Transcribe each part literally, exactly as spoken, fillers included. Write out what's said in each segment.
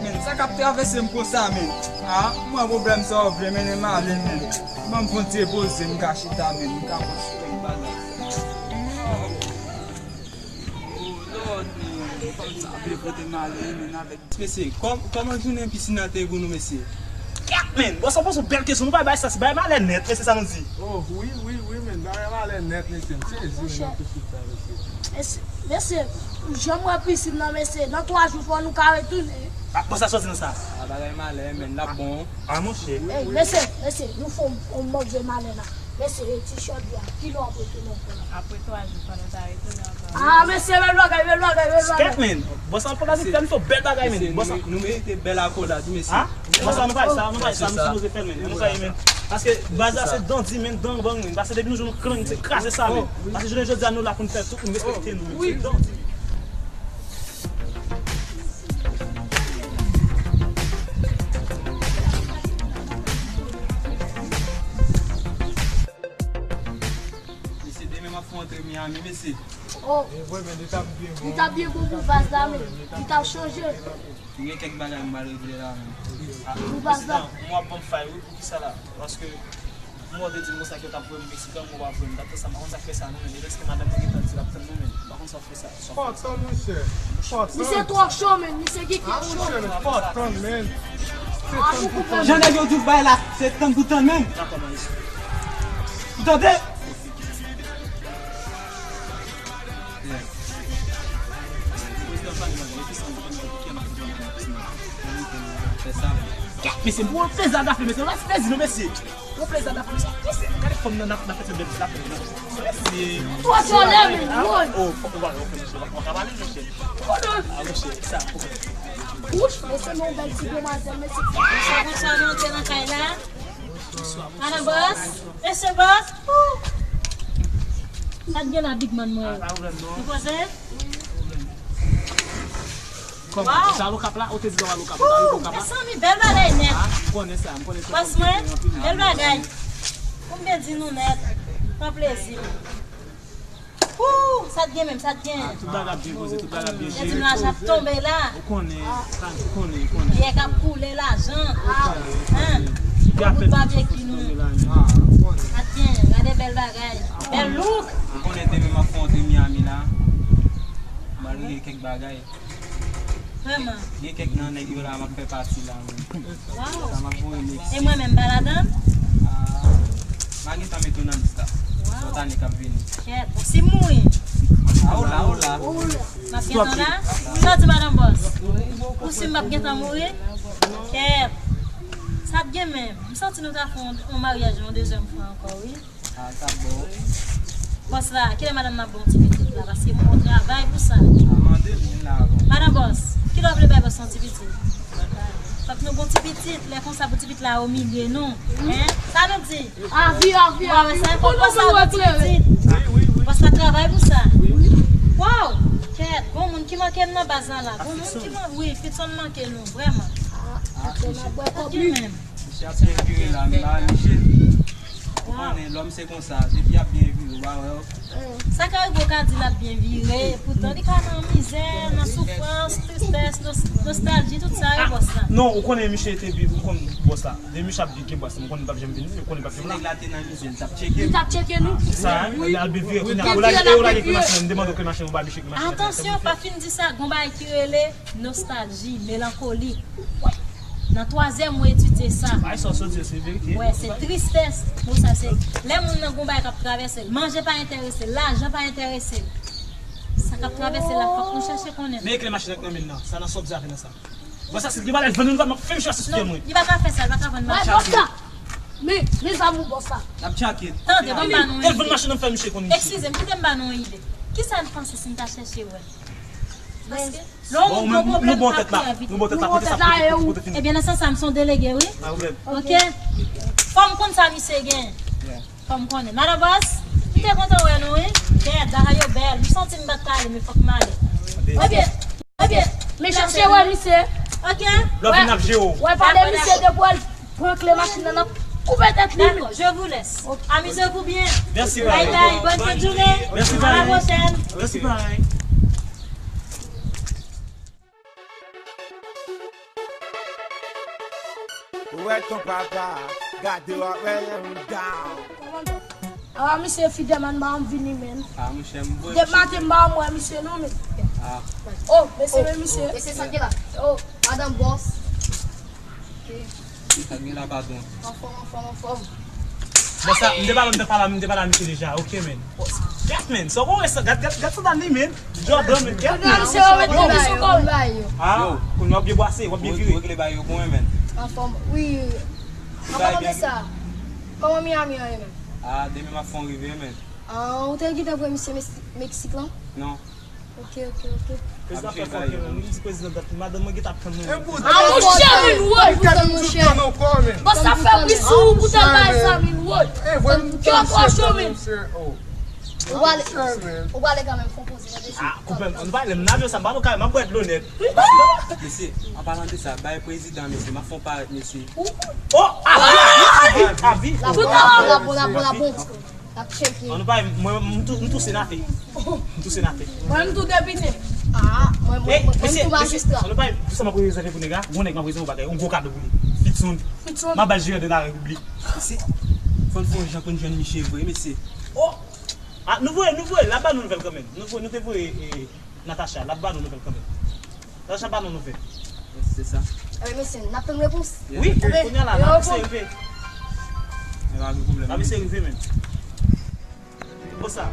Men, sa k ap travèse m konsa, men? Ah, m wè pwoblèm sa yo vle mennen m ale, men. Ban m fè yon ti repoze, m ka chita, men. M ka pran sou kèk bagay. Oh, Lord, men. Fanm sa vle pote m ale, men, avèk Mesye, kòm-, kòman jounen pisin nan te ye pou nou, mesye? Kèt, men! Bòs la poze yon bèl kesyon. Nou pa bay sa, se bay malè nèt, mesye, sa nou di. Oh, wi, wi, wi, men, bagay malè nèt, mesye. M sezi, men, nan pisin sa, mesye. Mesye, mesye, jan m wè pisin nan, mesye, nan twa jou, fò nou ka retounen. Ah, bòs la sòti nan sa. Ah, bagay malè, men, l ap bon. Ah, monchè. Ey, mesye, mesye, nou fè yon, yon move malè la. Mesye, e ti chòdye a, kilè w ap retounen pran? Apre twa jou, fò nou ta retounen ankò. Ah, mesye, bèl bagay, bèl bagay, bèl bagay. Skèt, men. Bòs la pran la, fè nou fè bèl bagay, men. Mesye, bòs la, nou, nou merite bèl akolad, wi, mesye. Ah? Bòs la, nou pa sa, nou pa sa, nou sipoze fè l, men. Nou pa, men. Paske baz la se dandi, men, dan bang, men. Paske depi nou jwenn yon klang, se kraze sa, men. Paske jounen jodi a, nou la pou n fè tout, nou respekte nou, men. Se dandi. Mesye, demen m ap fè yon antre Miami, mesye. Oh. E vre, men li t ap byen bon. Li t ap byen bon pou baz la, men. Li t ap chanje. Gen kèk bagay m pral regle la, men. Pou baz la. Prezidan, m w ap ban m fay, wi, pou kisa la? Paske m wè w te di m konsa ke w t ap voye m Meksikan, men w pa voye m. Daprè sa, m pa konn sa k fè sa, non, men. E lèske madanm mwen gentan di l ap tann nou, men. M pa konn sa w fè sa. Fò tann, monchè. Fò tann. Misye twò cho, men. Misye gen kè cho. Fò tann, men. Se tann pou tann. Jan nèg yo di w bay la, se tann pou tann, men. Ou tande? Gad, mesye, m pran plezi a gafe, mesye. Lòs plezi nou, mesye. Yon plezi a gafe, mesye. Mesye, gade fòm nan, nan, nan fè se bèl la. Mesye. Twò tchòlè, men, woy. Oh, fòk ou va, ou fè, mesye, ou ka pale, mesye. Ah, mesye, sa, ok. Wouch, mesye, men yon bèl ti demwazèl, mesye. Sa konsa nou antre nan kay la. Madan bòs, mesye bòs. Ou. Sa k gen la, big man mwen yo? Ah, pa pwoblèm, non. Nou poze? Kòman? Wow. Ou te al Okap la? Ou te di w al Okap la? Ou te al Okap la? Mezanmi, bèl bagay nèt. Ah, m konnen sa, m konnen sa. Bòs mwen, bèl bagay. Pou m byen di nou nèt, pran plezi. Wou! Sa t gen menm, sa t gen? Ah, tout bagay ap byen poze, tout bagay ap byen jere. Yo di m lajan ap tonbe la. Ou konnen, ou konnen, ou konnen. Byè k ap koule lajan. Hein? Bout babyekyu nou. Sa t gen? Gade bèl bagay. Bèl look. Ou konnen demen m ap fè yon antre Miami la. M al regle kèk bagay. Vrèman. Gen kèk nan nèg yo la, m ap fè pati la, wi. Waw. Sa m ap voye Meksik. E mwen menm, m pa ladan? Ah, m a gentan mete w nan lis la. Waw. Lòt ane k ap vini. Kèt, ou si m mouri. Ah, ou la, ou la. M ap gentan la? Sa w di, madanm bòs? Ou si m ap gentan mouri? Kèt. Sa t gen menm. M santi nou ta fè yon, yon maryaj yon dezyèm fwa ankò, wi. Ah, sa bon. Bòs la, kilè madanm nan ap ba w ti pitit la? Paske m gon travay pou sa. Ah, mande l, vin la avan. Madanm bòs, kilè w vle bay bòs lan ti pitit? Fòk nou gon ti pitit, lè konsa pou ti pitit la imilye nou. Hein? Sa nou di? Avi, avi, avi. Fòk bòs la gon ti pitit. Bòs la travay pou sa. Waw! Kèt, gon moun ki manke m nan baz la la. Gon moun ki man-, wi, Fitson manke nou, vrèman. Ah, Fitson ap bwè kòb li. Misye ap byen vire la, m pa wè misye. Ou konnen, lòm se konsa, depi ap byen vire, ou pa wè, ok. Sa ka rive w ka di l ap byen vire, poutan li ka nan mizè, nan soufrans, tristès, nos-, nostalji, tout sa yo, bòs la. Non, ou konnen misye te viv, ou konn bòs la. Depi misye ap viv gen bòs la, m konnen l p ap janm vini, ou konnen l p ap janm la. Si nèg la te nan mizè, l t ap tcheke nou. Li t ap tcheke nou. Se sa, hein? Li al byen vire, kounye a, ou lage, ou lage kle machin, m demande w kle machin, ou pa al cheke machin. Atansyon, pa fin di sa, gon bagay ki rele nostalji, melankoli. Nan twazyèm, mwen etidye sa. Ay, sa w sot di, se verite. Wè, se tristès. Bon, sa se lè moun nan gon bagay k ap travèse l. Manje pa enterese l, lajan pa enterese l. Sa k ap travèse l la, fòk nou chèche konnen. Men kle machin nan nan men l nan. Sa nan sòt di avè nan sa. Bon, sa se li pa lè vann nou, m ap fè misye asiste mwen. Li pa ka fè sa, li pa ka vann machin. Wè, bòs la. Men, mes amours, bòs la. N ap tchake. Tande, ban m ba nou yon ide. Lè l vann machin nan, fè misye konn misye. Eskize m, kite m ba nou yon ide. Kisa n panse si n ta chèche wè? Paske Bon, men nou bon tèt la. Nou bon tèt la, pou, pou, pou te fini. Ebyen, nan sans sa, m se yon delege, wi. Pa pwoblèm. Ok. Fò m konn sa misye gen. Fò m konnen. Madan bòs, m te kontan wè nou, wi. Kèt, bagay yo bèl. M santi m pa t ka ale, men fòk m ale. Ebyen, ebyen, men chache wè misye. Ok. Lòt vin ap jere w. Wè, pale misye depi w al pran kle machin nan, n ap koupe tèt li. D'accord, je vous laisse. Ok. Amusez-vous bien. Merci, bye. Bye bye, bonne fin de journée. Merci, bye. À la prochaine. Merci, bye. Wè ton papa, gade w ap wè m down. Awa, misye, Fidelman ba m vini, men. Ah, monchè, m voye. Depi maten, m pa wè misye, non, men. Ah. Oh, mesye, men misye. Mesye, sa k gen la? Oh, madanm bòs. Ok. Sa k gen la, patwon? Anfòm, anfòm, anfòm. Bon, sa, m te pale, m te pale, m te pale a misye deja. Ok, men. Kèt, men. Sa w konn wè sa? Gad, gad, gad sandal li, men. Jordan, men. Kèt, men. Yo. Ah, kounye a w ap byen bwase, w ap byen vire. Regle bagay yo pou mwen, men. Anfòm, wi. An palan de sa, kòman Miami an ye menm? Ah, demen m ap fè yon rive, men. Ah, ou te gentan voye misye Mesi-, Meksik lan? Non. Ok, ok, ok. Prezidan fè fò ke menm. Li di prezidan dat, madanm mwen gentan ap tann mwen. Ah, monchè, men, woy. Bòs sa fè bri sou ou pou tèl bagay sa, men, woy. Kè w twò cho, men. Ou prale, ou prale kanmenm, fè yon poze, tande. Ah, koupe m. Nou pale, m nan avyon sa, m pa nan kay, m ap bwè dlo nèt. Mesye, an palan de sa, bay prezidan, mesye, m ap fè yon parèt, mesye. Oh, avi, avi, avi, avi. Labon, labon, labon, labon. L ap tcheke. An nou pale, mwen, m tou-, m touse n atè. M touse n atè. Mwen, m tou depite. Ah, mwen, mwen, mwen, mwen, m tou majistra. An nou pale, pou sa m ap prezante pou nèg la, gon nèg m ap prezante yon bagay, yon gwo kado pou li. Fitson. Fitson. M ap ba l jere de la repiblik. Mesye, fò n fè yon jan pou n jwenn misye vre, mesye. Oh! Ah, nou voye, nou voye, l ap ba nou nouvèl kanmenm. Nou voye, nou te voye, eh, Natacha, l ap ba nou nouvèl kanmenm. Natacha ba nou nouvèl. Se sa. Enben, mesye, n ap tann repons. Wi, kounye a la, n ap eseye rive. Men pa gen pwoblèm. N ap eseye rive, men. Konsa.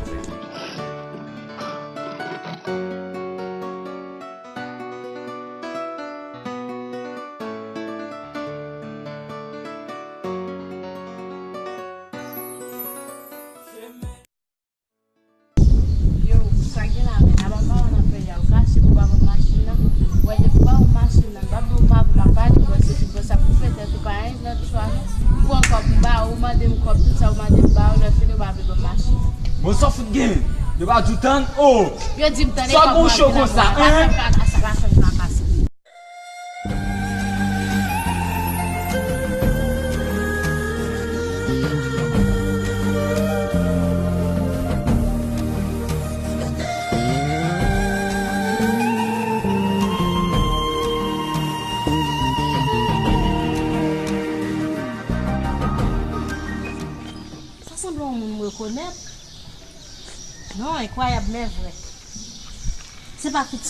Yo, sa gen la, men, apa m pa wè nan peyi a, ou kache pou pa vann machin nan. Ou wè, depi ou pa vann machin nan, m p ap di w m ap, m ap pale, ou wè, se tout bon sa pou fè tèt ou pa anyen nan chwa, non. Ou pran kòb, m ba ou, ou mande m kòb, tout sa ou mande m ba ou, lè fini ou pa vle ban m machin nan. Bon, sa w fout gen? Yo pa di w tann? Oh! Yo di m tann, e kòb mwen ap vin ap pran. Pa fè m pa sa, pa fè m pa pase. Sa sanble yon moun m rekonèt. Non, enkwayab, men vrè. Se pa tout